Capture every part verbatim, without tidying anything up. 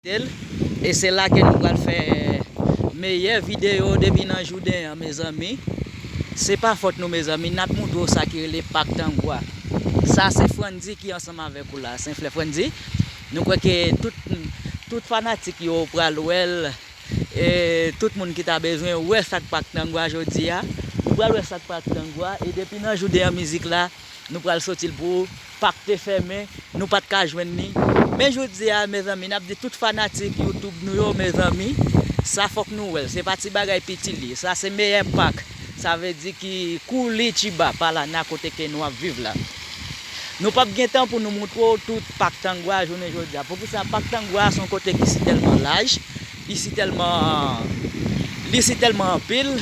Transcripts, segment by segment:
Tel, e se la ke nou pral fè meyè videyo depi nan Jouden an, mezanmi. Se pa fòt nou, mezanmi, n ap montre w sa ki rele Pak Tangwa. Sa se Frandy ki ansanm avèk ou la, Senflè Frandy. Nou kwè ke tout, tout fanatik yo pral wè l, e tout moun ki ta bezwen wè sa k Pak Tangwa jodi a, nou pral wè sa k Pak Tangwa, e depi nan Jouden an mizik la, nou pral soti l pou ou. Pak te fèmen, nou pa t ka jwenn li. Men jodi a, mezanmi, n ap di tout fanatik YouTube nou yo, mezanmi, sa fòk nou wè l. Se pa ti bagay piti li ye. Sa se meyè Pak. Sa vle di ki Koulitiba, pa la, nan kote ke nou ap viv la. Nou p ap gen tan pou nou montre w tout Pak Tangwa jounen jodi a. Poukisa Pak Tangwa se yon kote ki si tèlman laj, li si tèlman, li si tèlman anpil.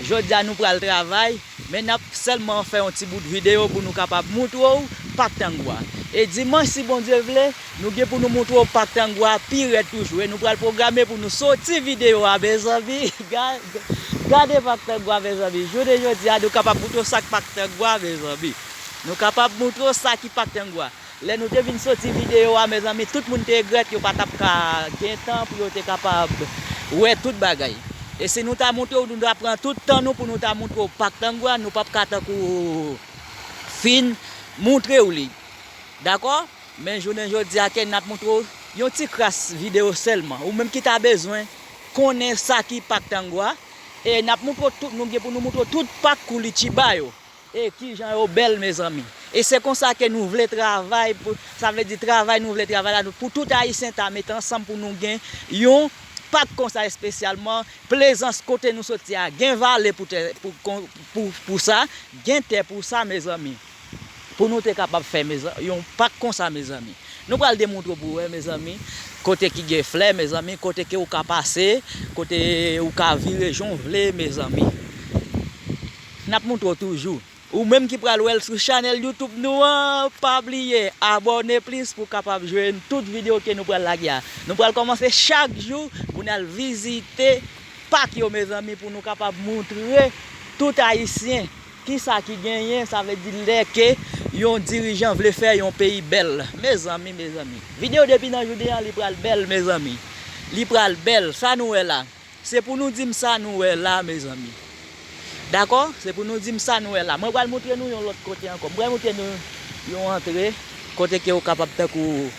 Jodi a nou pral travay, men n ap sèlman fè yon ti bout videyo pou nou kapab montre w Pak Tangwa. E dimanch, si Bondye vle, nou gen pou nou montre w Pak Tangwa pi rèd toujou. E nou pral pwograme pou nou soti videyo a, mezanmi. Ga-, gade Pak Tangwa, mezanmi. Jounen jodi a, nou kapab montre w sa k Pak Tangwa, mezanmi. Nou kapab montre w sa ki Pak Tangwa. Lè nou te vin soti videyo a, mezanmi, tout moun te regrèt yo pa t ap ka gen tan pou yo te kapab wè tout bagay. E si nou ta montre w, nou ta pran tout tan nou pou nou ta montre w Pak Tangwa, nou p ap ka tankou fin montre w li. Dakò? Men jounen jodi a, ke n ap montre w yon ti kras videyo sèlman. Ou menm ki ta bezwen konnen sa ki Pak Tangwa, e n ap montre w tout, nou gen pou nou montre w tout Pak Koulitiba yo. E kijan yo bèl, mezanmi. E se konsa ke nou vle travay, pou, sa vle di travay nou vle travay la, pou tout Ayisyen ta met ansanm pou nou gen yon Pak konsa espesyalman. Plezans kote nou soti a gen vale pou tè, pou, kon-, pou, pou sa, gen tè pou sa, mezanmi. Pou nou te kapab fè, mezan-, yon Pak konsa, mezanmi. Nou pral demontre w pou wè, mezanmi, kote ki gen flè, mezanmi, kote ke ou ka pase, kote ou ka vire jan w vle, mezanmi. N ap montre w toujou. Ou menm ki pral wè l sou chanèl YouTube nou an, pa bliye abòne plis pou w kapab jwenn tout videyo ke nou pral lage a. Nou pral kòmanse chak jou pou n al vizite Pak yo, mezanmi, pou nou kapab montre tout Ayisyen kisa ki genyen, sa vle di lè ke yon dirijan vle fè yon peyi bèl. Mezanmi, mezanmi. Videyo depi nan Jouden an, li pral bèl, mezanmi. Li pral bèl. Sa nou wè la. Se pou nou di m sa nou wè la, mezanmi. Dakò? Se pou nou di m sa nou wè la. Mwen pral montre nou yon lòt kote ankò. Mwen pral montre nou yon antre kote ke ou kapab tankou